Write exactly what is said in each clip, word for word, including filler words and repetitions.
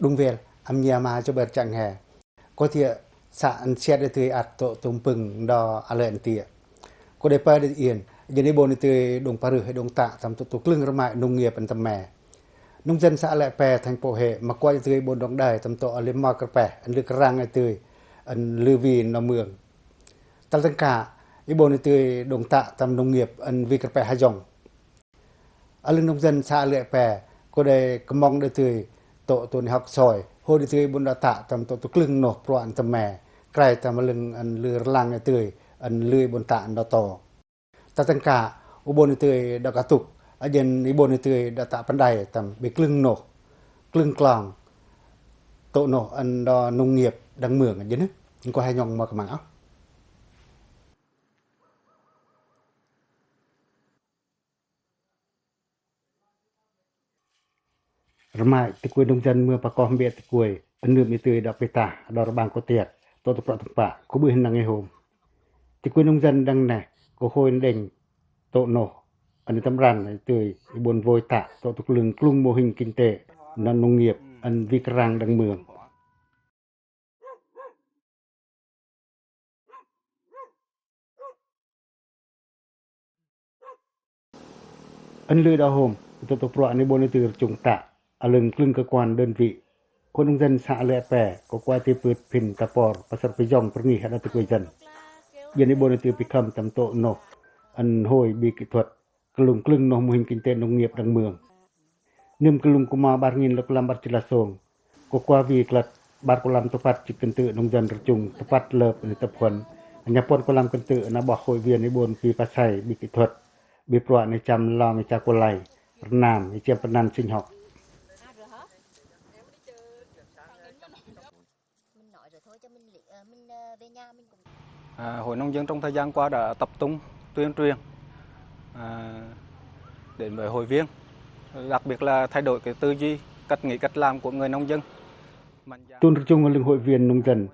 Đung wel, ăm nhia ma chau ber chang he. Ko tia sa ăn siat de tui ăt tŏ tŭm pưng đo a lĕ ntia. Ko đei pe de yên, jêng i bôn i tui đung parưh i đung tă tâm tŏ tŭ klưng rmai nông nghiệp ăn tâm me. Nông dân xã Lệ Pè, thành phố Huế, ma kuai i tui i bôn đong đai tâm tŏ a lĕ ma kơpeh, ăn lư krang i tui, ăn lư vi nô mương. Tal tâng ka, i bôn i tui đung tă tâm nông nghiệp ăn vi kơpeh ha jong. A lưng nông dân xã Lệ Pè, ko đei kơmong de tui tŏ tui ni hok soi, hôi de tui i bôn đa tă tâm tŏ tui klưng noh pruă ăn tâm me, krai tâm a lưng ăn lư rlang i tui, ăn lư i bôn tă ăn đa to. Tal tâng ka, u bôn i tui đa ka tuk, a jêng i bôn i tui đa tă păn đai tâm bi klưng noh, klưng klong, tŏ noh ăn đa nông nghiệp đang mương a jêng, ko he nhong ma kơmang âu. Rmai, tikuê nông dân mưa pa koh mbia tikuê, ăn nưm i tui đa pita, đa rbang ko tiăt, tŏ tŭ prăk tơmpă, ko bưi hăn nang i hôm. Tikuê nông dân đang neh, ko hôi nđêng, tŏ noh, ăn i tâm ran, i tui, i bôn voi tă, tŏ tŭ klưng, klưng mô hình kinh tế, nông nghiệp, ăn vi krang đang mương. Ăn lư đa hôm, tŏ tŭ pruă ni bôn i tui rchŭng tă, a lưng klưng cơ quan đơn vị. Hội nông dân xã Lệ Pè, ko kuai tui pưt phin ta por, pasal pơjong pơrngih hă đa tikuê dân. Jêng i bôn i tui pi khâm tâm tŏ noh, ăn hôi bi kỹ thuật, klŭng klưng noh mô hình kinh tế nông nghiệp đang mương. Nưm klŭng kuma bar ngin lơ kulam bar chit la sông. Ko kua vi klăt bar kulam tơpăt chit kơntư nông dân rchŭng tơpăt lơp ni tăp huăn. Nhă puăn kulam kơntư na bơh hội viên i bôn pi pasai bi kỹ thuật. Bi pruă ni chăm long i cha kulai. Rnam i chiăm pơnăn sĭnh hŏk. À, Hội Nông dân trong thời gian qua đã tập trung tuyên truyền, à, đến với hội viên, đặc biệt là thay đổi cái tư duy, cách nghĩ, cách làm của người nông dân. Tun rchŭng a lưng hội viên nông dân,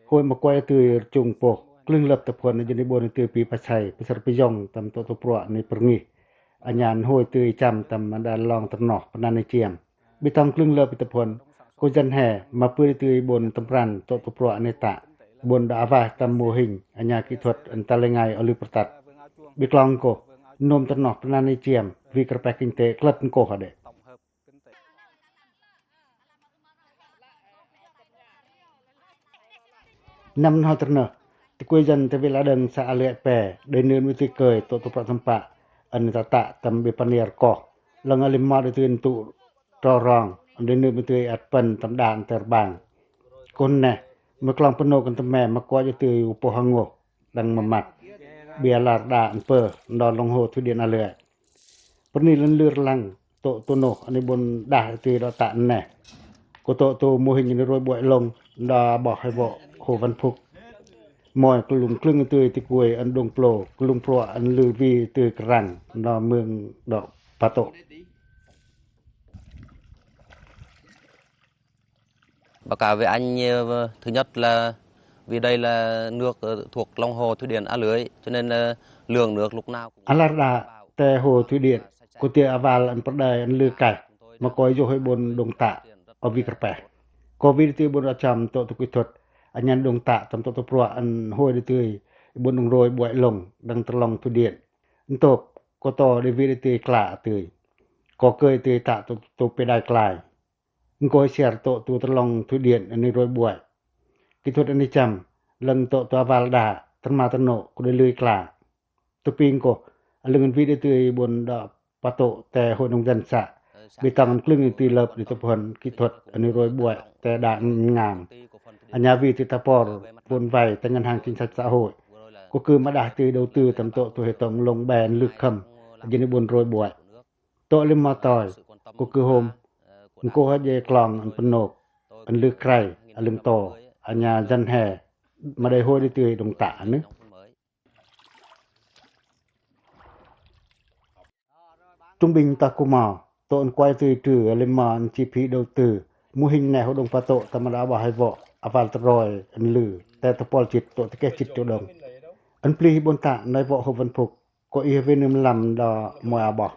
hội ma kuai tui rchŭng pô, klưng lơp tăp huăn a jêng i bôn i tui pi pasai, pasal pơjong tâm tŏ tŭ pruă ni pơrngih. Anhan hôi tui chăm tâm đa long tơnoh, pơnăn i chiăm. Bi tong klưng lơp i tăp huăn, ko dân he, ma pưt i tui i bôn tâm pran, tŏ tŭ pruă ni tă, bôn đa avaih tâm mô hình, anha kỹ thuật, ăn ta lĕ ngai a lư pơtăt. Bi klong ko, nôm tơnoh pơnăn i chiăm, vi kơpeh kinh tế, klăt ko hă đê. Năm nnoi tơrnơh, tikuê dân ta wi la đơng xã Lệ Pè, đei nưm i tui kơi, tŏ tŭ prăk tơmpă, ăn ta tă tâm bi pănia rkoh. Lăng a lĕ ma đei tui ăn tŭ tro rong, ăn đei nưm i tui ăt păn tâm đa ăn tơ rbang. Kon neh, mơi klong pơnôk ăn tâm me, ma kuai i tui u pô hăng ngôh, đang mă măt. Bi a lar đa ăn pơ, ăn đo lòng hồ thủy điện A Lưới. Pơni lăn lưr lăng, tŏ tŭ noh, ăn i bôn đah i tui đo tă neh. Ko tŏ tŭ mô hình ăn i rôi buai lông, đa bơh hai vŏ Hồ Văn Phúc. Mơi klŭng klưng i tui tikuê ăn đung plô, klŭng pruă ăn lư vi tui krang, đo mương đo patô. Báo cáo với anh, ờ, thứ nhất là vì đây là nước, ờ, thuộc lòng hồ thủy điện A Lưới, cho nên, ờ, lượng nước lúc nào cũng... A lar đa, te hồ thủy điện, ko tia aval ăn pơrdai ăn lư kaih, ma koi yoh i bôn đung tă, o wi kơrpeh. Ko wi đei tui i bôn achăm tŏ tŭ kỹ thuật, anhan đung tă tâm tŏ tŭ pruă ăn hôi đei tui i bôn đung rôi buai lông, đăng tơ lòng thủy điện. Ntôp, ko to đei wi đei tui kla tui. Ko kơi tui tă tŏ tŭ pê đai klai. Nkoh siar tŏ tŭ tơ lòng thủy điện ăn i rôi buai. Kỹ thuật ăn i chăm, lăng tŏ tŭ aval đa, tơma tơnô, ko đei lư kla. Tŭ pi nkoh, a lưng ăn wi đei tui i bôn đa patô te hội nông dân xã. Bi tong ăn klưng i tui lơp đei tŭ phuăn kỹ thuật ăn i rôi buai te đa ngam. Anha wi tui ta por, bôn vay te ngân hàng chính sách xã hội. Ko kư ma đah tui đầu tư tâm tŏ tŭ hệ thống lòng be ăn lư khâm, a jêng i bôn rôi buai. Tŏ lĕ ma toi, ko kư hôm, nkoh a dje klong ăn pơnôk, ăn lư krai, a lưng to, anha dân he, ma đei hôi đei tui đung tă nư. Trung bình ta kuma, tŏ ăn kuai tui trư, a lĕ ma ăn chi phí đầu tư, mô hình neh hô đung patô, ta ma đa bơh hai vŏ, aval tơroi, ăn lư, te tơpol chit, tŏ tơkeh chit triệu đồng. Ăn plih i bôn tă, nai vŏ Hồ Văn Phúc, ko ih wi nưm lăm đa moi a bơh.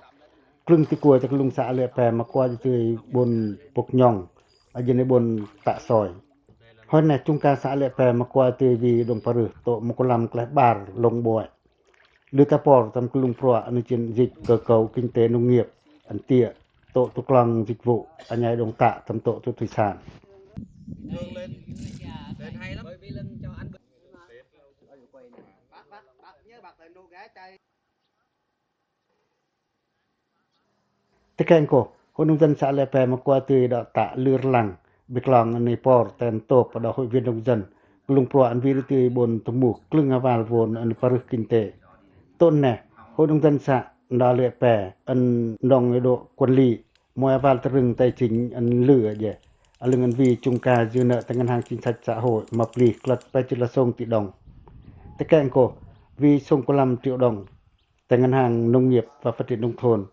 Klưng tikuê ta klŭng xã Lưới Pe ma kuai tui bôn pok nhong. a jên i bôn tă soi. Hoi neh, chung ka sa lĕ pe ma kuai tui vi đùng parưh tŏ ma kulam kleh ƀar lông ƀuai. Lư ta por tâm klŭng pruă ân jên dịch cơ cấu kinh tế nông nghiệp, ân tiĕ tŏ tu klong dịch vụ, ân nhai đùng tă tâm tŏ tu thủy sản. Tơ keng kô, hội nông dân sa lĕ pe ma kuai tui đŏk tă lư rlăng, bi klong ân i por ten tôp đa hội viên nông dân klŭng pruă ân vi đu tui bôn tơmu klâng aval vôn ân parưh kinh tế. Tŏ neh, hội nông dân sa đa lĕ pe ân nong i đô quản lý, moi aval trưng tài chính ân lư a dje. A lưng ân vi chung ka dư nợ tơ ngân hàng chính sách xã hội ma pli klât pe chư la sông tỉ đồng. Tơ keng kô, vi sông kulam triệu đồng tơ ngân hàng nông nghiệp và phát triển nông thôn.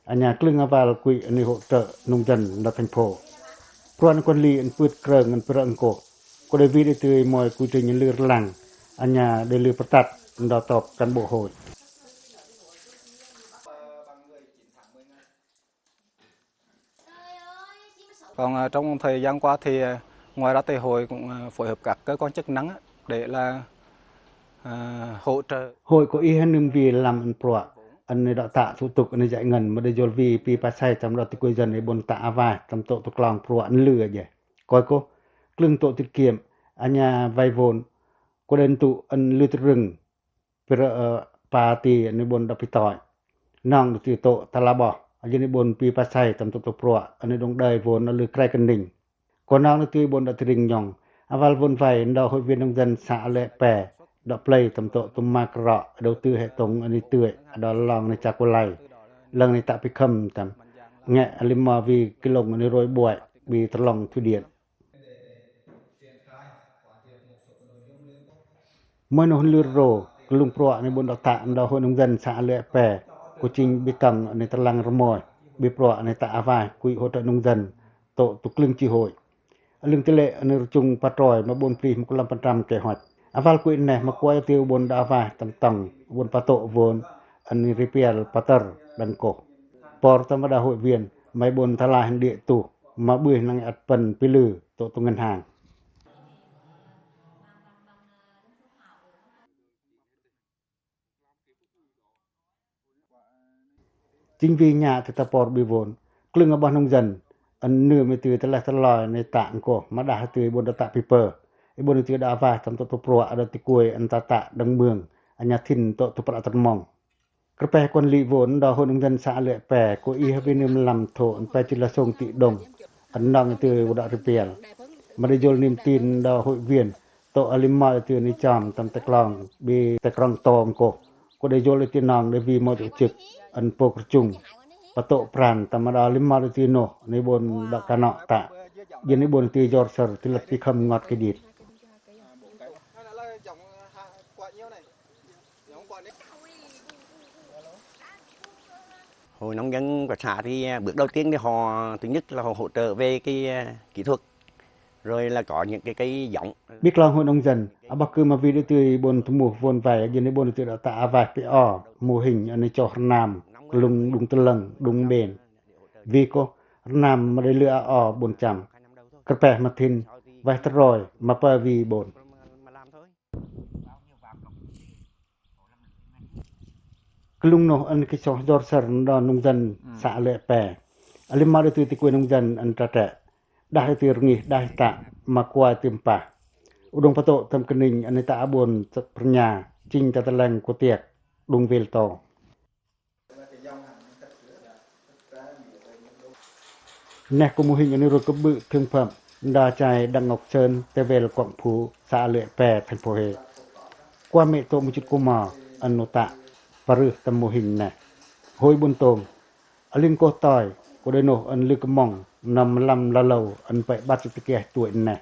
Ân nhai klâng aval quỹ ân hỗ trợ nông dân đa thành phố. Pruă ân quản lý ân pưt krơng ân pơrơ̆ kô. Kô đei vi đei tui moi quy trình ân lư rlăng. Ân nhai đei lư pơtăt đa tŏp cán bộ hội. Còn, à, trong thời gian qua thì, à, ngoài ra thì hội cũng, à, phối hợp các cơ quan chức năng á, để là, à, hỗ trợ. Hội kô ih hăn nưm vi lăm ân pruă ân đa tă thủ tục ân giải ngân ma đei jol vi pi pa sai tâm đa tui kuê dân i bôn tă aval tâm tŏ tu klong pruă ân lư a dje. Koi kô, klâng tŏ tiết kiệm, ân nhai vay vôn, kô đen tŭ ân lư trưng, pơrơ̆, ơ, pa ti ân i bôn đa pi toi. Nong đa tui tŏ ta la ƀoh, a jên i bôn pi pa sai tâm tŏ tu pruă ân đùng đơi vôn ân lư krai kăn ning. Kô nong đa tui bôn đa tring nhong, aval vôn vay ân đa hội viên nông dân sa lĕ pe đa play tâm tŏ tu ma krŏ, đầu tư hệ thống ân i tưi, đa long ân i cha kulay, lăng ân i tă pi khâm tâm. Ngă a lima vi ki lông ân i rôi ƀuai, bi tơ long thủy điện. Moi noh ân lư rô, klŭng pruă ân i bôn đa tă ân đa hội nông dân sa lĕ pe, kô ching bi tăng ân i tơ lăng rmoi, bi pruă ân i tă aval quỹ hỗ trợ nông dân, tŏ tu klâng chi hội. A lưng tơ lĕ ân i rchung pa troi ma bôn plih ma kulam păn trăm kế hoạch. Aval quỹ neh ma kuai tui bôn đa aval tâm tăng, bôn pa tŏ vôn, ân i ripiel pa tơr đăng kô. Por tâm đa hội viên, mai bôn ta lai hăn đia tu, ma ƀư năng ăt păn pi lư, tŏ tu ngân hàng. Chính vì nhă tơ ta por ƀư vôn, klâng a ƀah nông dân, ân nưm i tui tơ lĕ tơ loi ân i tă kô, ma đah i tui bôn đa tă pi pơ, i bôn i tui đa aval tâm tŏ tu pruă đa tui kuê ân ta tă đăng mương, ân nhai thin tŏ tu prăk tăn mong. Kơpeh quản lý vôn đa hội nông dân sa lĕ pe, kô ih hăn vi nưm lăm thô ân pe chư la sông tỉ đồng, ân nong i tui bôn đa ripiel. Ma đei jol niềm tin đa hội viên, tŏ a lima i tui ân i chom tâm tơ klong, bi tơ krong tong kô. Kô đei jol i tui nong đei vi moi tổ chức, ân pô kơr chung. Pa tŏ pran tâm đa a lima i tui noh, ân i bôn đa ka nŏ tă. Jên i bôn i tui jor sơr, tui lăt pi khâm ngot kê dit. Hội nông dân của xã thì, à, bước đầu tiên thì họ, thứ nhất là họ hỗ trợ về cái, à, kỹ thuật, rồi là có những cái, cái giống. Bi klong hội nông dân, a ƀah kưm a vi đu tui bôn tơmu vôn vay, jên i bôn đu tui đa tă aval pi o, mô hình, ân i choh rnam, klŭng đung tơlơng, đung bên. Vi kô, rnam ma đei lư a o bôn chăm. Kơpeh ma thin, vay tơroi, ma pơ vi bôn. Klŭng noh ân ki soh jor sơr đa nông dân sa lĕ pe. A lima đu tui tơ kuê nông dân ân tra tre. Đah i tui rngih, đah i tă, ma kuai tui mpah. U đung pa tŏ tâm kơning ân i tă a bôn săk prnha, ching ta tơleng kutiek, đung vêl to. Neh kơ mô hình ân i rô kơ bư̆ thương phẩm, đa chai Đặng Ngọc Sơn, tơ vêl Quảng Phú, xã Lưới Pe, thành phố Huế. Kua mĕ tŏ mâu chĭt kua mo, ân nô tă, parưh tâm mô hình neh. Hôi bôn tông, a ling koh toi, kua đei noh ân lư kơmong, năm lăm la lâu, ân păi băt sĭt tơkeh tuai neh.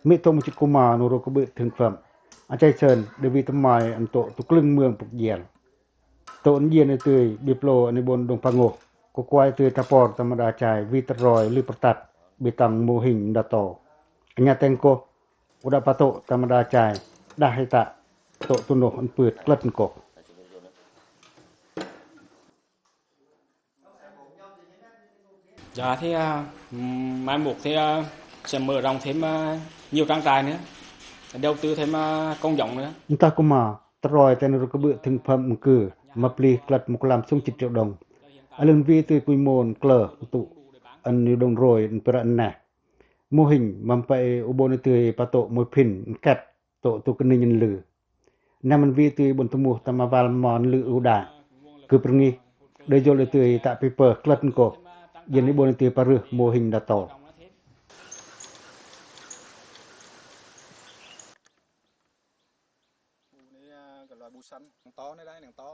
Mĕ tŏ mâu chĭt kua mo nô rô kơ bư̆ thương phẩm. A chai sơn, đơ wi tơmoi ân tŏ tu klưng mương pŭk jiel. Tŏ ân jiên ơ tưi, bi plô ân i bôn đung păng ôh. Kua kuai tưi ta por tâm đa chai, wi tơroi, lư pơtăt, bi tăng mô hình đa tô. Ân nha teng koh, u đă pa tŏ tâm đa chai, đah i tă, tŏ tu noh ân pưt klât ân koh. Dạ, thế, à, ừm, mai một thì, à, sẽ mở rộng thêm, à, nhiều trang trại nữa, đầu tư thêm, à, công giống nữa. Ntah kuma, tơroi ten ru kơ bư̆ thưng phơm mkư, ma plih klât mâu kualam sung chit triệu đồng. A lưn wi tui kui môn klơ, tŭ, ăn ñu đŏng roi, ăn pơrơ ăn neh. Mô hình, ma mpăi u bôn tui pă tŭ môi phin, nket, tŭ tŭ kĭn ninh lư. Năm ăn wi tui bôn tơmuh tâm a wal mon lư u đa. Kưp rngih, đei jol tui tă pipơ klât nkoh. Jên i bôn tui parưh mô hình đa to.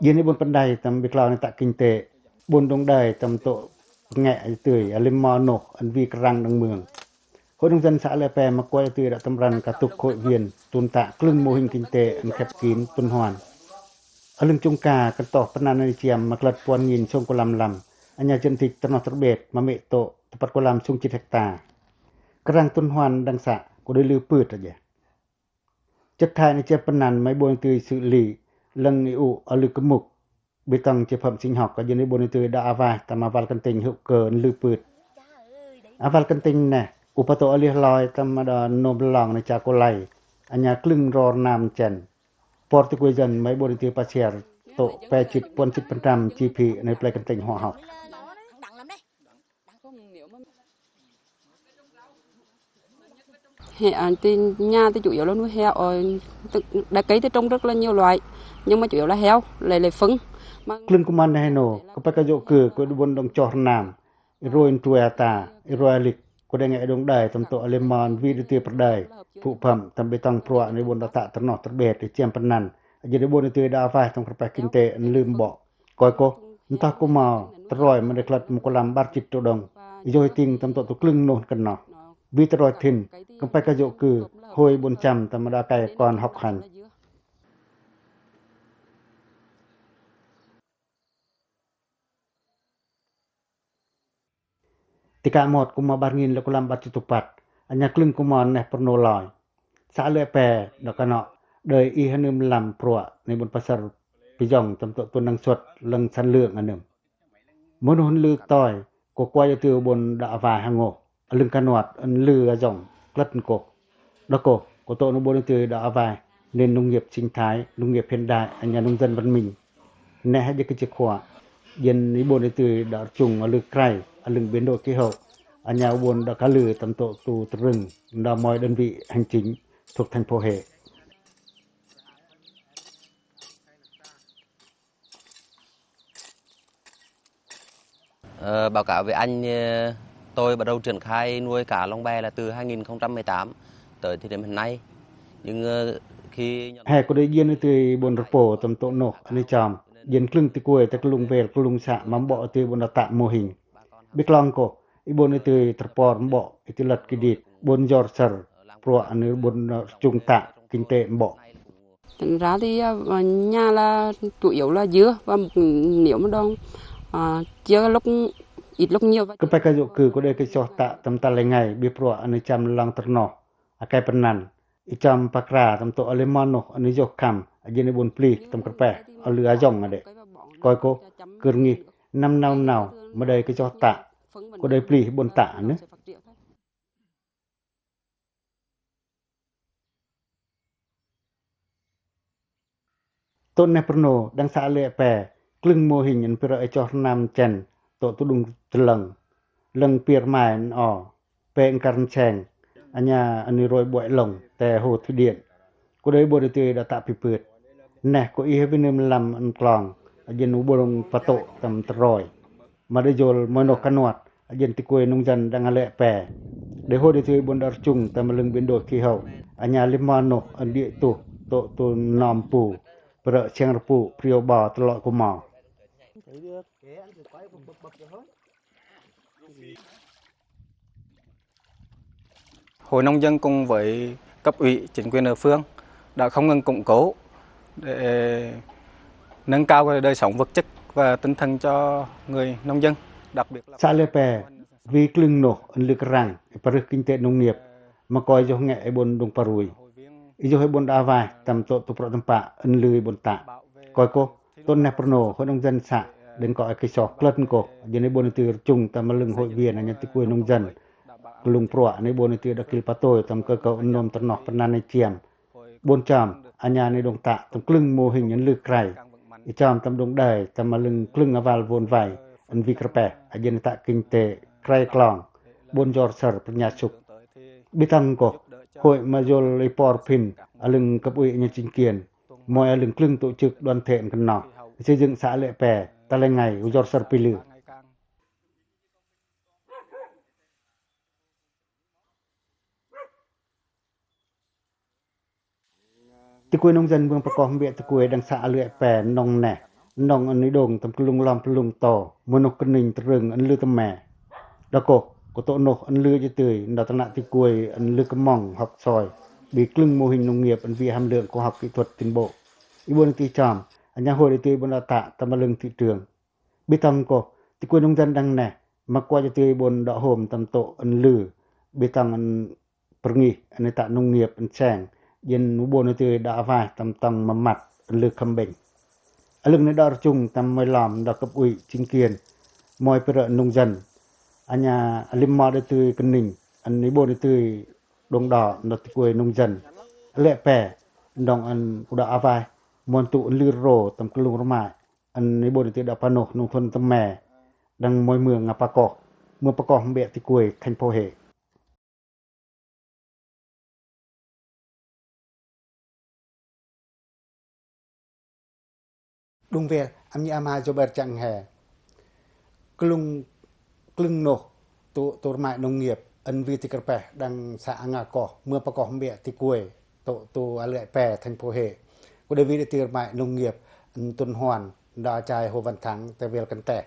Jên i bôn pơđai tâm bi klao ni tă kinh tế. Bôn đŏng đai tâm tŭ pơnge tui, a lưm mo noh, ăn wi kơrăng đăng mương. Hội nông dân xã Lưi Pe ma kuai tui đă tâm răn katŭk hội viên, tŭn tă klưng mô hình kinh tế ăn khep kin tuần hoàn. A lưn chung ca, kăn tŏ pơnăn ni chiăm ma klât puăn ngin sông kualam lăm. Anh a chân thịt tơnoh tơrbet, ma mê̆ tŭ, tơpăt kualam sông chit hecta. Kơrăng tuần hoàn đăng să, cô đei lư pưt aja. Chất thải ni chiăm pơnăn, ma i bôn tui sư̆ li, lăng i u, a lư kơmŭk. Bê tông chế phẩm sinh học, ka jên i bôn tui đă a wai, tâm a wal canh tênh hữu cơ, ăn lư pưt. A wal canh tênh neh, u pă tŭ a lưh loi, tâm a đa nôm lon ni cha cô lây. Anh a klưng ro rnam chen. Por tui kuê dân, ma i bôn tui pă siar, tŭ pe chit, puăn chit phần trăm chi phí, ni play canh tênh hóa học. Heo, à, thì nhà thì chủ yếu là nuôi heo, ờ, tự, đã cấy thì trồng rất là nhiều loại, nhưng mà chủ yếu là heo, lại, lại phân. Mà klưng kuman neh no, kơpăi kajô kư, kơ i bôn đŏng choh rnam, i roi ntrue ata, i roi alik, kơ đe nge đŏng đai, tâm tŭ a lưm mon, wi đe tui pơđai, pŭ pơm, tâm bê tông pruă, ni bôn đa tă tơnoh tơrbet, i chiăm pơnăn, a jên i bôn tui đa wai, tâm kơpăi kinh tế, ăn lưm bŏ. Koi kôh, ntah kuma, tơroi ma đe klât mâu kualam ƀar chit triệu đồng. I jô hi ting tâm tŭ tŭ klưng noh kăn noh. Wi tơroi thin, kơpăi kajô kư, hơi bôn chăm tâm đa kai kon học hành. Tika mot kuma ƀar ngin lơ kualam ƀar chit tŭ păt, a ña klưng kuma neh Purnô loi. Xã Lưi Pe, đa kăn noh, đei ih a nưm lăm pruă, ni bôn păsăr pijong tâm tŭ tŭ năng suất lăng sản lượng a nưm. Mơnuh ăn lư toi, kơ kuai tui bôn đa a wai hăng ngô, a lưng kanuat, ăn lư a jong, klât nkoh. Đa kơ, kơ tŭ ni bôn tui đa a wai, nền nông nghiệp sinh thái, nông nghiệp hiện đại, a ña nông dân văn minh. Neh a jêh kơ chi khua, jên i bôn tui đa rchung a lư krai, a lưng biến đổi khí hậu, a ña bôn đa ka lư tâm tŭ tŭ trưng, đa mọi đơn vị hành chính thuộc thành phố Huế. Ờ, báo cáo với anh, ờ, tôi bắt đầu triển khai nuôi cá lồng be là từ hai nghìn không trăm mười tám tới thời điểm hiện nay. Nhưng, ờ, khi nhận He, kơ đei jên tui bôn rơpô tâm tŭ noh, ani chăm. Jên klưng tui kuai, tơ klŭng bel, klŭng să, ma bŏ tui bôn đa tă mô hình. Bi klong kơ, i bôn tui tơrpor bŏ, i tui lăt kidit, bôn jor săr, pruă ani bôn rchung tă, kinh tế bŏ. Tính ra thì, à, nhà là chủ yếu là dưa và nếu mà đòn, à, chia lúc ít lúc nhiều. Kơpăi kajô kư kơ đei kơ choh tă tâm ta lei ngai, bi pruă ani chăm lăng tơrnoh, a kai pơnăn, i chăm pakra tâm tŭ a lưm mon noh, ani jôh khăm, a jên i bôn plih tâm kơpăi, a lư a jong a đê. Koi kơ, kơ rngih, năm nau nau, ma đei kơ choh tă, kơ đei plih bôn tă, nơ. Tŭ neh Purnô, đăng xã Lưi Pe, klưng mô hình ăn pơrơ i choh rnam chen, tŭ tŭ đung tơlăng, lăng pier mai ăn o, pe ăn kar ăn seng, a ña ani roi buai lông, te hồ thủy điện. Kơ đei bôn tui đa tă pipưt. Neh kơ ih a wi nưm lăm ăn klong, a jên u bôn pă tŭ tâm tơroi. Ma đei jol moi noh kanuat, a jên tui kuai nông dân đăng a Lưi Pe. Đei hôi đei tui bôn đa rchung tâm a lưng biến đổi khí hậu. A ña lưm mon noh ăn đĭ tuh, tŭ tŭ nom pu. Pơrơ siăng rơpu, prio bo tơloi kơ mo. Hội nông dân cùng với cấp ủy, chính quyền địa phương đã không ngừng củng cố để nâng cao cái đời sống vật chất và tinh thần cho người nông dân, đặc biệt là Xã Lưi Pe, wi klưng noh, ăn lư kơrăng, i parưh kinh tế nông nghiệp, ma koi jôh nge i bôn đung parui. I jôh i bôn đa wai, tâm tŭ tŭ pruă tâm pă, ăn lư i bôn tă. Koi kơ, tŭ neh Purnô, hội nông dân xã, đêng koi a kei soh. Klât ngkoh, a jên i bôn i tui rchung tâm ma lưng hội viên anh em tikuê nông dân Klung Pruă, anh i bôn i tui đa kil patoi tâm kơ kau ân hnôm tơnoh pơnăn i chiăm. Bôn chom, a nha ni đông tă tâm klâng mô hình ân lư krai. I chom tâm đông đai tâm ma lưng klâng a val vôn vai ân vi kơrpeh, a jên i tă kinh tế krai klong. Bôn jor sơr pơnhia sŭk. Bi tong ngkoh, hội ma yol i por phin, a lưng cấp ủy anh em chính quyền, môi a lưng klâng tổ chức đoàn thể ân kơno, xây dựng xã Lưi Pe, ta lơi ngai u jor sơr pi lư. Tikuê nông dân mương Pakoh Mbiă Tikuê đăng xã Lưi Pe nong neh, nong ân i đông tâm klung lom klung to, mơnuh kơninh trưng ân lư tơme. Đa koh, kô tŏ noh ân lư a dja tui, nda tơnă tikuê ân lư kơmong hŏk soi, bi klâng mô hình nông nghiệp ân vi hàm lượng khoa học kỹ thuật tiến bộ. I bôn i tui chom, a nha hội i tui bôn đa tă tâm ma lưng thị trường. Bi tong koh, tikuê nông dân đăng neh, ma kua a dja tui bôn đa hôm tâm tŏ ân lư, bi tong ân pơrngih, ân i tă nông nghiệp, ân seng, jên u bôn i tui đa a vai tâm tong mă măt ân lư khâm bệnh. A lưng ni đa rchung tâm môi lom đa cấp ủy, chính quyền, môi pơrơ nông dân. A nha a lim mo đa tui kơninh, ân i bôn i tui đông đa, đa tikuê nông dân. Lưi Pe, đông ân u đa a vai, mon tŭ ân lư rô tâm klung rơmai, ân i bôn i tui đa pă noh nông thôn tơme, đăng môi mương a Pakoh, mương Pakoh Mbiă Tikuê, thành phố Huế. Đung ver, ăm nhia ma Jober Chang He. Klung, klung noh, tŭ, tŭ rơmai nông nghiệp, ân vi ti kơrpeh, đăng xã Nga Koh, mương Pakoh Mbiă Tikuê, tŭ, tŭ a Lưi Pe, thành phố Huế. Kô đei wi đa ti rơmai nông nghiệp, ân Tun Hoan, nda a chai Hồ Văn Thắng, te wel kơnteh.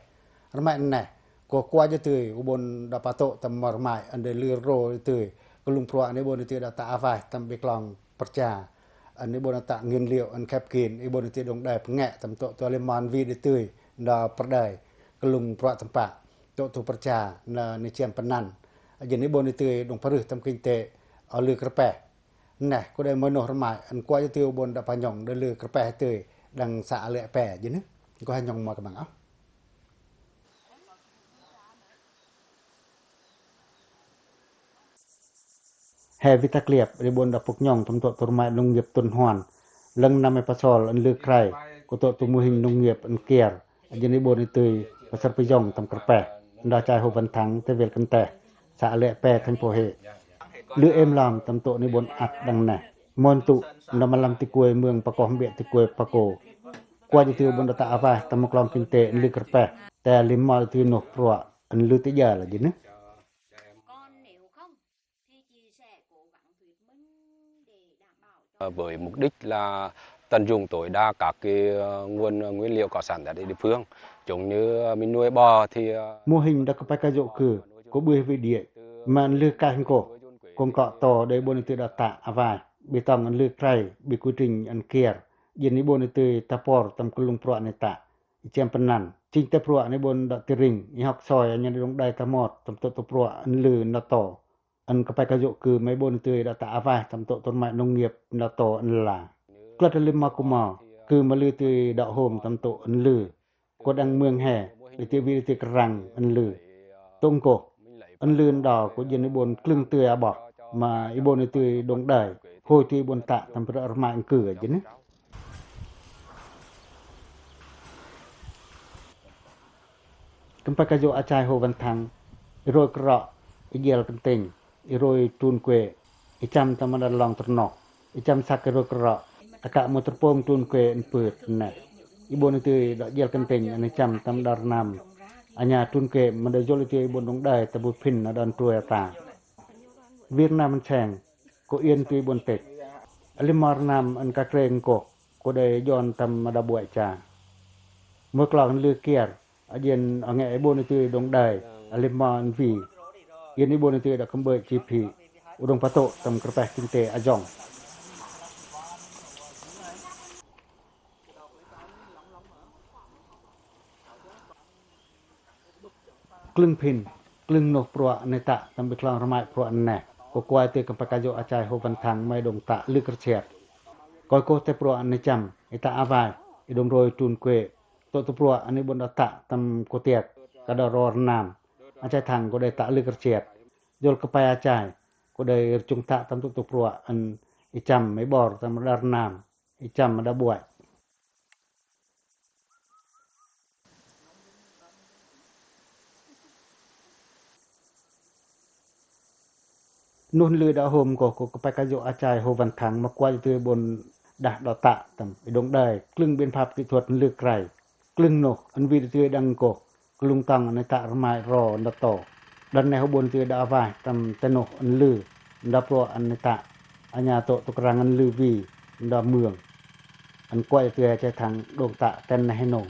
Rơmai neh, kô kua a dja tui, u bôn đa pă tŏ tâm mơ rơmai, ân đei lư rô a dja tui, klung pruă ni bôn a dja tui đa tă a vai, tâm bi klong pơrcha, ân i bôn đa tă nguyên liệu, ân khep kin, i bôn a dja tui đông đai pơnge, tâm tŏ tŭ a lim mo ân wi a dja tui, nda pơrdai, klung pruă tơmpă, tŏ tŭ pơrcha, nda ni chiăm pơnăn, a jên i bôn a dja tui đông pơrưh tâm kinh tế, a lư kơrpeh. Neh, kô đei môi noh rơmai, ân kua a dja tui u bôn đa pă nhong, đa lư kơrpeh a dja tui, đăng xã Lưi Pe, jên i, kô ha nhong mơ kơmang âu. He wi ta kliăp, ri bôn đa pŭk nhong tâm tŏ tŭ rơmai nông nghiệp Tun Hoan. Lăng năm i pasol ân lư krai, kô tŏ tŭ mô hình nông nghiệp ân kiar, a jên i bôn a dja tui păsăr pơyong tâm kơrpeh, nda a chai Hồ Văn Thắng, te wel kơnteh, xã Lưi Pe, thành phố Huế. Lư êm lom tâm tŏ ni bôn ăt đăng neh. Mon tŭ, nda ma lăm tikuê mương Pakoh Mbiă Tikuê Paco. Kua a dja tui bôn đa tă a vai, tâm mơ klong kinh tế ân lư kơrpeh. Te a lim mo a dja tui noh pruă, ân lư ti jal a jên i. Ờ, với mục đích là tận dụng tối đa các cái, ờ, nguồn, ờ, nguyên liệu có sẵn tại địa phương, giống như, ờ, mình nuôi bò thì, ờ, mô hình đa kơpai kajô kư, kô bưi wi đia, ma ân lư kaih ngkoh, kông kŏ to đei bôn a dja tui đa tă a vai, bi tong ân lư krai, bi quy trình ân kiar, jên i bôn a dja tui ta por tâm klung pruă ni tă, i chiăm pơnăn, chinh te pruă ni bôn đa ti ring, i hŏk soi, a nha ni đông đai ta mot, tâm tŏ tŭ pruă ân lư nda to. Ân kơpai kajô kư ma i bôn a dja tui đa tă a vai, tâm tŏ tŭ rơmai nông nghiệp nda to ân la. Klăt a lim mo kơ mo, kư ma lư a dja tui đa hôm tâm tŏ ân lư. Kô đăng mương he, đa tui wi đa tui kơrăng ân lư. Tông kô, ân lư nda kô jên i bôn klâng tui a bok, ma i bôn a dja tui đông đai, hôi tui i bôn tă tâm rơmai ân kư a jên i. Kơmpai kajô a chai Hồ Văn Thắng, i rôi krok, i jel kơntĭng, i rôi trun kuê, i chăm tâm đa long tơrnoh, i chăm săk i rôi krok, a kă mâu tơrpôm trun kuê ân pưt neh. I bôn a dja tui đa jel kơntĭng, ân i chăm tâm đa rnam. A nha trun kuê, ma đa yol a dja tui i bôn đông đai, ta bu phin, a đon trôi a ta. Wi rnam ân seng, kô iên tui i bôn tĭch. A lim mo rnam ân ka kreng kô, kô đei jon tâm đa buai cha. Môi klong ân lư kiar, a jên a nge i bôn a dja tui đông đai, a lim mo ân wi. Iên i bôn a dja tui đa kơmbơi chi phi, u đông pă tŏ tâm kơrpeh kinh tế a jong. Klâng phin, klâng noh pruă ni tă tâm bi klong rơmai pruă neh, kô kua a dja tui kơmpai kajô a chai Hồ Văn Thắng ma i đông tă lư kơrsiat. Koi kô te pruă ni chăm, i tă a vai, i đông rôi trun kuê, Tŏ tupruă ane i bôn đă tă tâm kutiek ka đa ro rnam. Achai thang ko đei tă lư kărchiet. Yol kpai achai ko đei rchung tă tâm tŏ tupruă ane i chăm i bor tâm đa rnam, i chăm đa buai. Nuh ane lư đă hôm ko, ko kpai kajô achai Hồ Văn Thắng ma kuai tui bôn đă đă tă tâm i đŏng đai klâng biện pháp kỹ thuật ane lư krai. Klâng noh ane vin tui đăng ko, klâng tŏng ane tă rmai ro ane đă to. Đăng ne ho bôn tui đă avaih tâm tơ noh ane lư, ane đă pruă ane tă, ane tŏ tŭ krang ane lư vi, ane đă mương. Ane kuai tui achai thang đŏng tă ten ne hê nô.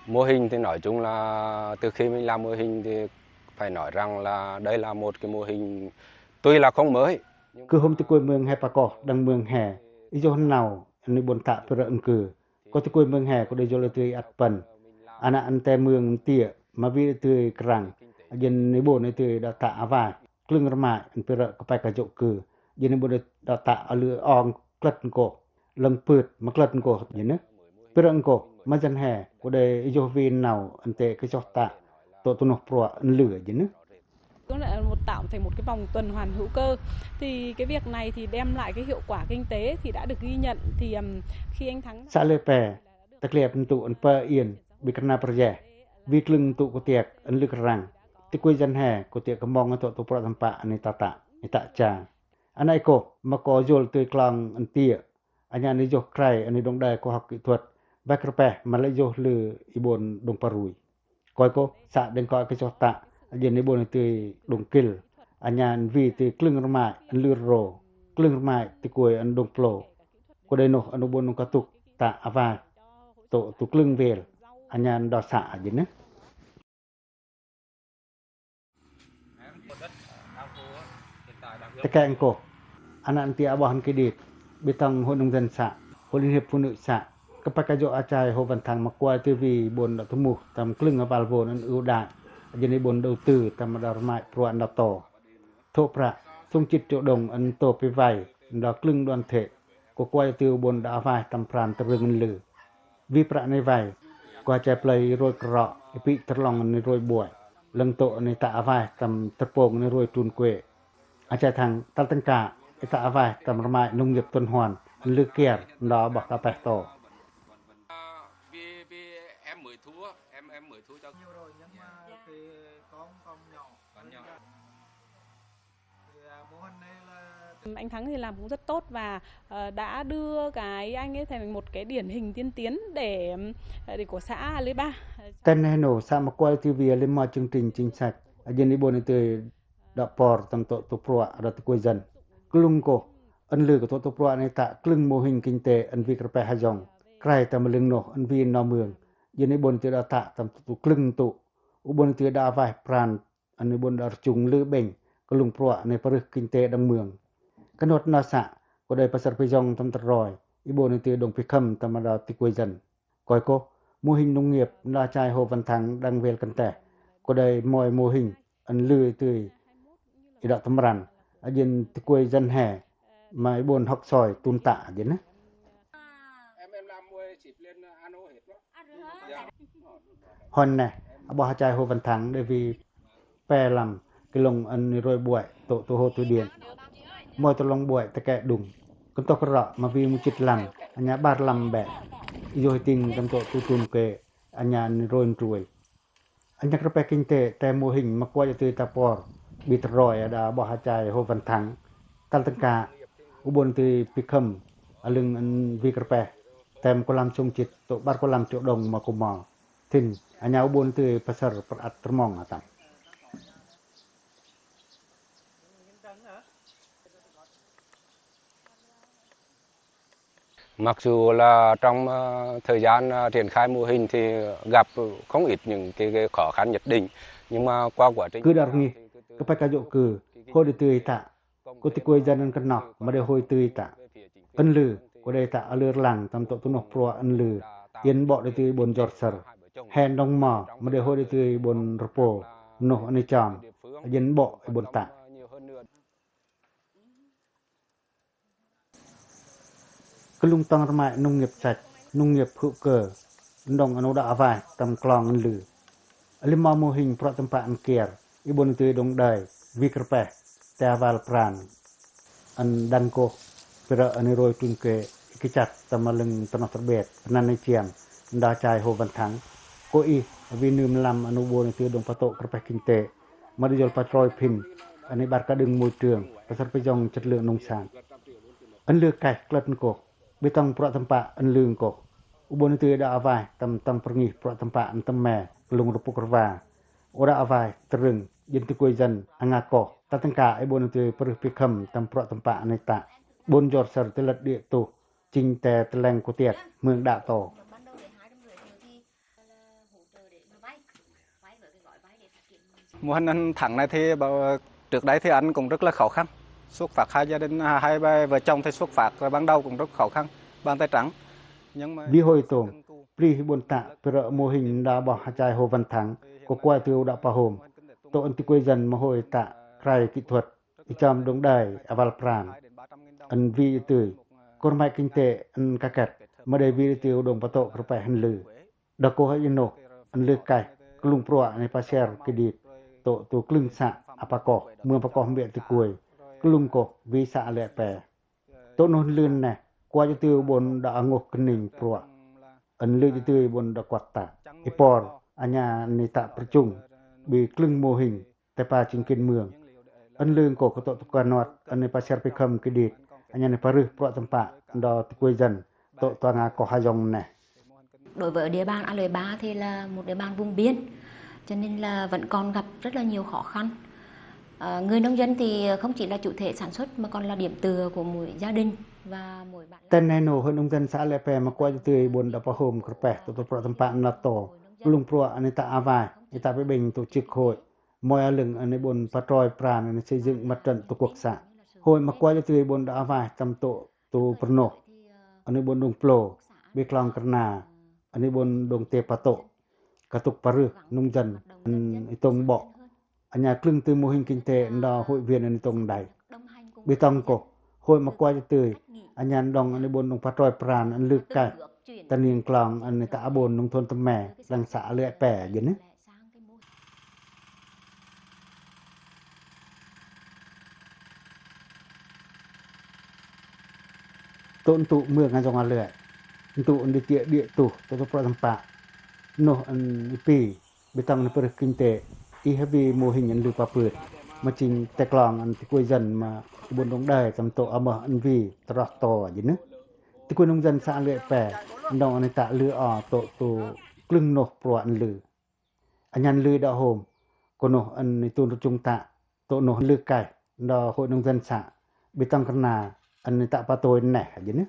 Mô hình thì nói chung là từ khi mình làm mô hình thì phải nói rằng là đây là một cái mô hình tuy là không mới. Kư hôm tui kuai mương he pakoh, đăng mương he, i yoh nau, ane i bôn tă pơrơ̆k ane kư. Ko tui kuai mương he, ko đei yol tui ăt păn. Ana ane te mương tiĕ, ma vin tui krang, a jen i bôn tui đă tă avaih. Klâng rmai, ane pơrơ̆k kpai kajô kư. Jen i bôn đă tă a lư ong klât ane ko. Lăng pưt, ma klât ane ko, jen. Pơrơ̆k ane ko, ma jen he, ko đei yoh vin nau, ane te kơ yoh tă, tŏ tŭ noh pruă ane lư, jen. Nó lại một, tạo thành một cái vòng tuần hoàn hữu cơ. Thì cái việc này thì đem lại cái hiệu quả kinh tế thì đã được ghi nhận. Thì, ừm, khi anh Thắng Sa lê pe, ta kliep ane tŭ ane pă iên, bi kơna pơrjeh, bi klâng ane tŭ kutiek ane lư krang. Tui kuai jen he, kutiek kơmong ane tŏ tŭ pruă tơmpă ane i tă tă, i tă cha. Ana i ko, ma ko yol tui klâng ane tiĕ, ane ane yoh krai ane đŏng đai khoa học kỹ thuật, vaik rpeh ma lĕ yoh lư i bôn đŏng parui. Koi ko, sa đeng ko kơ yoh tă, a jen i bôn tui đŏng kil, ane ane vin tui klâng rmai ane lư ro, klâng rmai tui kuai ane đŏng plô. Ko đei noh ane bôn đŏng katŭk tă avaih, tŏ tŭ klâng vel, ane ane đă sa a jen. Tơkeng ko, ana ane tiĕ a ƀoh ane kĭ đit, bi tŏng hội nông dân xã, hội liên hiệp phụ nữ xã, kpai kajô achai Hồ Văn Thắng ma kuai tui vin bôn đă tŭ muh tâm klâng aval vôn ane ưu đãi, a jen i bôn đầu tư tâm đa rmai pruă ane đă to. Thô pră, sung chit triệu đồng ane tô pi vay, đa klâng đoàn thể, ko kuai tui bôn đă avaih tâm pran tơrưng ane lư. Vin pră ane vay, ko achai play i roi krok, i pĭ tơrlong ane roi buai. Lăng tŏ ane tă avaih tâm tơrpong ane roi trun kuê. Achai thang tal tâng ka, i tă avaih tâm rmai nông nghiệp tuần hoàn, ane lư kiar, đa ƀah kapeh to. Vì, vì em mới thu á, em, em mới thu cho. Nhiều rồi nhưng mà thì con, con nhỏ. Con nhỏ. Anh Thắng thì làm cũng rất tốt và, ờ, đã đưa cái anh ấy thành một cái điển hình tiên tiến để, ờ, để của xã Lê Ba. Ten ne no, sa ma kuai tui vin lima chương trình chính sách, a jen i bôn tui đă por tâm tŏ tŭ pruă đa tui kuai jen. Klâng ko, ane lư ko tŏ tŭ pruă ane tă klâng mô hình kinh tế ane vin kơpeh ha yong. Krai tâm lưng noh ane vin no mương. Jen i bôn tui đă tă tâm tŏ tŭ klâng tŭ. U bôn tui đă avaih pran ane bôn đă rchung lư bêng, klâng pruă ane parưh kinh tế đăng mương. Kơnot na sa, ko đei pơsăr pơyong tâm tơroi, i bôn tui đŏng pi khâm tâm đa tui kuai jen. Koi ko, mô hình nông nghiệp đa achai Hồ Văn Thắng đăng vel kơnteh, ko đei moi mô hình, ane lư tui, i đă tơmrăn, a jen tui kuai jen he, ma i bôn hŏk soi tŭn tă jen. Hon ne, a ƀah achai Hồ Văn Thắng đe vin pe lăm ki lông ane roi buai tŏ tŭ hồ thủy điện. Moi tơlong buai tơkê đung. Kơntô kơ rŏ ma vin mu chit lăm, ane ƀar lăm ƀe. Yoh i ting tâm tŏ tŭ tun ke, ane ane roi nruai. Ane kơpeh kinh tế, te mô hình ma kuai tui ta por, bi tơroi a đa ƀah achai Hồ Văn Thắng. Tal tâng ka, u bôn tui pi khâm, a lưng ane vin kơpeh, tem ku lăm sung chit, tŏ ƀar ku lăm triệu đồng ma ku mo. Tĭn, ane u bôn tui pơsăr pơrăt tơrmong a tăm. Mặc dù là trong, ờ, thời gian, ờ, triển khai mô hình thì gặp không ít những cái, cái khó khăn nhất định, nhưng mà qua quá trình. Kơ đa rngih, kơpơi kajô kơ, hôi đei tui tă, kơ tui kuai jen ân kơnoh, ma đei hôi tui tă. Ân lư, kơ đei tă a lư rlang, tâm tŏ tơnoh prua ân lư, ân bŏ đei tui ƀon jor sơr. Hen dŏng mo, ma đei hôi đei tui ƀon rơpô, noh ân i chom, ân bŏ ƀon tă. Khlung tong rmai nông nghiệp sạch, nông nghiệp hữu cơ, ndong ân u đă a vai tâm klong ân lư. Lim mo mô hình pruă tâm pă ân kier i ƀon a tui đŏng đai, vik rpeh te a val pran. Ân đăng koh, pira ân i roi trun ke i kechăt tâm a lưng tơnoh tơrbet, pơnăn i chiam, nda chai Hồ Văn Thắng. Koh i, a wi nưm lam ân u ƀon a tui đŏng patoh kơrpeh kinh tế, ma đi jol patroi phin ân i ƀar kađưng môi trường, pasal pơjong chất lượng nông sản. Ân lư kaih klât ngkoh, ƀi tong pruă tâm pă ân lư ngkoh. U ƀon a tui đă a vai tâm tong pơrngih pruă tâm pă ân tơm me, khlung rupuk rva. U đă a vai, tơrưng, jên tikuai dân, a nga koh, ta tâng ka i ƀon a tui pơrưh pi khâm tâm pruă tâm pă ân i tă. Ƀon jor sơr tơlăt đĭ tuh, chinh te tơleng kutiet, mương đă to. Mô hình anh Thắng này thì bảo, trước đây thì anh cũng rất là khó khăn. Xuất phát hai gia đình, hai vợ chồng thì xuất phát ban đầu cũng rất khó khăn, bàn tay trắng. Nhưng mà Wi hôi tông, pli i ƀon tă, pira mô hình nda ƀoh a chai Hồ Văn Thắng, koh kuai tui u đă pahôm. Tŏ ân tikuai dân ma hôi tă, krai kỹ thuật, i chom đŏng đai, a val pran. Ân wi i tui, kơr mai kinh tế, ân kaket, ma đei wi i tui u đŏng patoh kơrpeh ân lư. Đa koh a i noh, ân lư kaih, khlung pruă ân i paser kidit, tŏ tu klâng să, a pakoh, mương pakoh mbiă tikuai, khlung koh, wi să a lĕ pe. Tŏ noh ân lư neh, kuai i tui ƀon đă a ngoh kơning pruă. Ân lư i tui ƀon đă kuăt tă. I por, a nha ân i tă pơrchung, ƀi klâng mô hình, te pa chinh kin mương. Ân lư ngkoh koh tŏ tu kanuat, ân i paser pi khâm kidit, a nha ân i parưh pruă tâm pă, ndo tikuai dân, tŏ tuang a koh a yong neh. Đối với địa bàn a Lưới Ba thì là một địa bàn vùng biên, cho nên là vẫn còn gặp rất là nhiều khó khăn. Ờ, người nông dân thì không chỉ là chủ thể sản xuất mà còn là điểm tựa của mỗi gia đình và mỗi bản làng. Tăn neh nô, hôi nông dân să Lưới Pe ma kuai i tui ƀon đă pahôm kơrpeh, tŏ tu pruă tâm pă ân la to, khlung pruă ân i tă a vai, i tă pi ƀing tổ chức hội, moi a lưng ân i ƀon patroi pran ân i xây dựng mặt trận tổ quốc xã. Hôi ma kuai i tui ƀon đă a vai tâm tŏ tu pơrnoh, ân i ƀon đŏng plô, ƀi klong kơna, ân i ƀon đŏng te patoh, katŭk parưh nông dân, ân i tông ƀok. A nha klâng tui mô hình kinh tế ndo hội viên ân i tông đai. Ƀi tong koh, hôi ma kuai i tui, a nha đŏng ân i ƀon đŏng patroi pran ân lư kaih, ta ning klong ân i tă a ƀon nông thôn tơm me, lăng să Lưới Pe, jên neh. Tŏ ntŭ mương a yong a lưai. Ntŭ ân đi tiĕ đĭ tuh, tŏ tu pruă tâm pă. Noh ân i pi, ƀi tong ân i pơrưh kinh tế, i hơ wi mô hình ân lư papưt. Ma chinh te klong ân tikuai dân ma i ƀon đŏng đai tâm tŏ a mơh ân wi, tơroh to, jên neh. Tikuai nông dân să Lưới Pe, ndong ân i tă lư o tŏ tu klâng noh pruă ân lư. A nha ân lư đă hôm, koh noh ân i tun rơchung tă, tŏ noh ân lư kaih, ndo hội nông dân să, ƀi tong kơna, ân i tă patôi neh, jên neh.